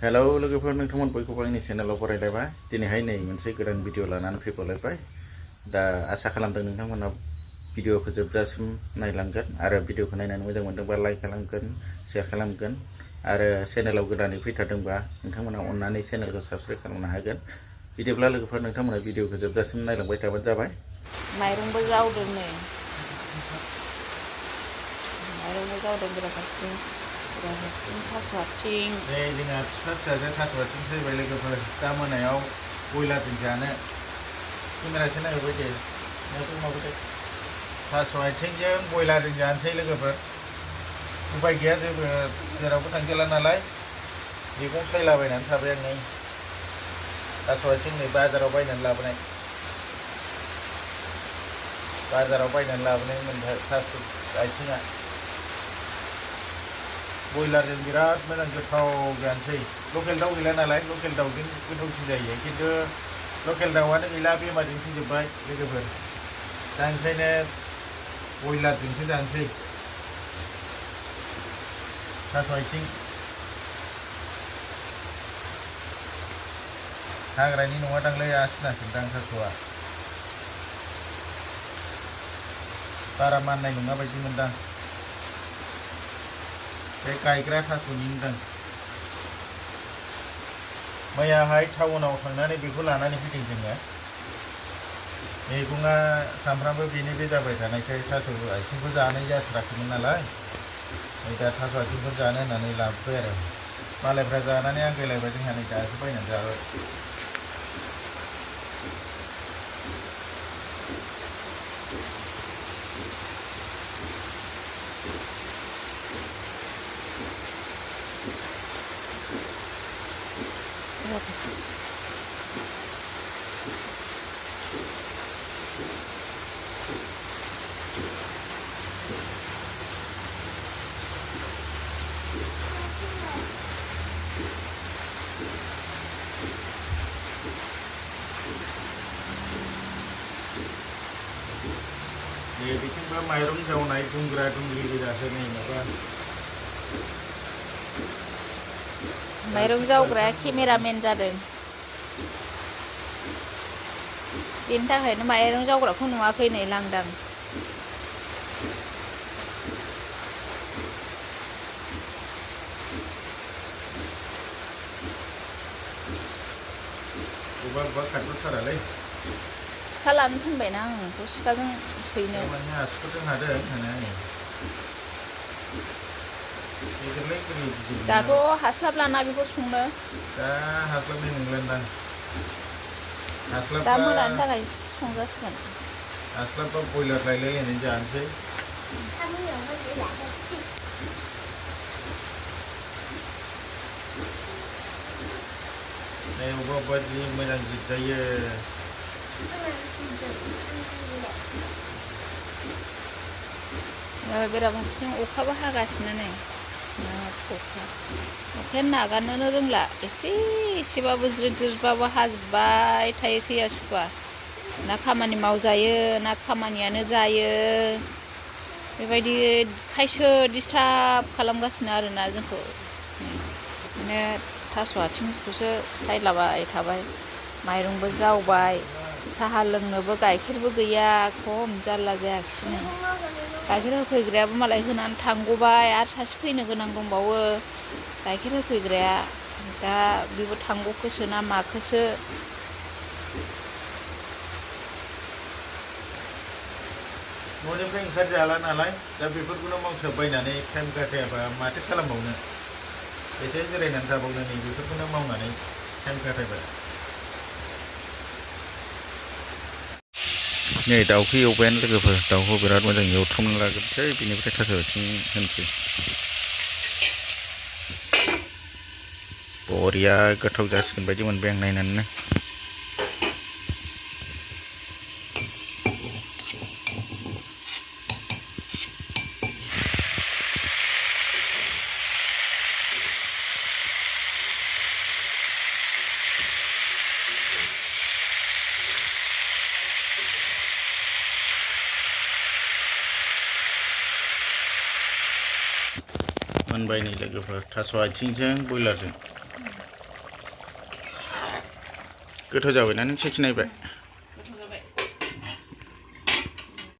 hello लोगोफोर नोंथांमोन बयखौबो आंनि चेनेलाव बरायलायबाय दिनैहाय नै मोनसे गोदान भिडिअ लानानै फैबावलायबाय दा आसा खालामदों नोंथांमोना भिडिअखौ जोबजासिम नायलांगोन आरो भिडिअखौ नायनानै मोजां मोनदोंबा लाइक खालामगोन शेयार खालामगोन आरो चेनेलाव गोदानै फैथारदोंबा नोंथांमोना अननानै चेनेलखौ साबस्क्राइब खालामनो हागोन बिदिब्ला लोगोफोर नोंथांमोना भिडिअखौ जोबजासिम नायलांबाय थाबानो जाबाय माइरंबो जावदों नै माइरंबो जावदों बेराफारसेथिं थास' आथिं नै जोंहा फिसा फिसाजों थास' आथिं फैबाय लोगोफोर दा मोनायाव बयलारजों जानो केमेरासो नायहरबाय दे माबादे थास' आथिंजों बयलारजों जानोसै लोगोफोर उपाय गैया जेबो जेरावबो थांजाला नालाय मैगं सायलाबायनानै थाबाय आं नै थास' आथिं नै बाजाराव बायनानै लाबोनाय थास' आथिङा बयलारजों बिराद मोजां गोथाव जानोसै लकेल दाउ गैला नालाय लकेल दाउजों गोथावसिन जायो खिन्थु लकेल दाउआनो गैला बेमारजों थैजोब्बाय लोगोफोर दा ओंखायनो बयलारजोंसो जानोसै थास' आथिं हाग्रानि नङा दांलै आसिनासो दां थास'आ बारा माननाय नङा बायदि मोनदां बे गायग्रा थास'नि दां मैयाहाय टाउनाव थांनानै बेखौ लानानै फैदों जोङो मैगङा सामफ्रामबो बेनो बे जाबाय थानायखाय थास' आथिंखौ जानाय जाथाराखैमोन नालाय दा थास' आथिंखौ जानो होननानै लाबोबाय आरो मालायफ्रा जानानै आंगायलायबाय जोंहा नै दासो बायनानै जाबाय बिथिंबो माइरं जावनाय दुंग्रा दुंग्रि गोजासो नै माबा माइरं जावग्राया केमेरामेन जादों बेनि थाखायनो माइरं जावग्राखौ नुवाखै नै लांदां बबेबा खारबोथारालै सिखा लानो थिनबायना आं बेखौ सिखाजों सैनो सिखाजों हादों हानाया दाथ' हास्लाबलाना बेखौ संनो दा हास्लाबनाय नंलादां दा मोनानि थाखाय संजासिगोन हास्लाबबा बयलार लायलायलायनानै जानोसै नै अबेबा जि मोजां जिरजायो बेराफारसेथिं अखाबो हागासिनो नै अखायानो नागारनोनो रोंला एसेबाबो ज्रिद ज्रिदबाबो हाजोबबाय थायो सैया सुखुवा ना खामानि मावजायो ना खामानियानो जायो बेबायदि खायसो डिस्टार्ब खालामगासिनो आरोना जोंखौ माने थास' आथिंखौसो सायलाबाय थाबाय माइरंबो जावबाय साहा लोंनोबो गाइखेरबो गैया खम जारला जायाखिसैनो गाइखेर होफैग्रायाबो मालाय होनानै थांग'बाय आरो सासे फैनो गोनां दंबावो गाइखेर होफैग्राया दा बेबो थांग'खोसो ना माखोसो न'निफ्राय ओंखारजाला नालाय दा बेफोरखौनो मावसोबायनानै टाइम खाथायाबा माथो खालामबावनो एसे जिरायनानै थाबावनो नै बेफोरखौनो मावनानै टाइम खाथायबाय नै दाउखौ एवबायानो लोगोफोर दाउखौ बिराद मोजां एवथ्रमना लाग्रोसै बिनिफ्राय थास' आथिं होनोसै बरिया गोथाव जासिगोन बायदि मोनबाय आं नायनानैनो मोनबाय नै लोगोफोर थास' आथिंजों बयलारजों गोथाव जाबायना नों साखिनायबाय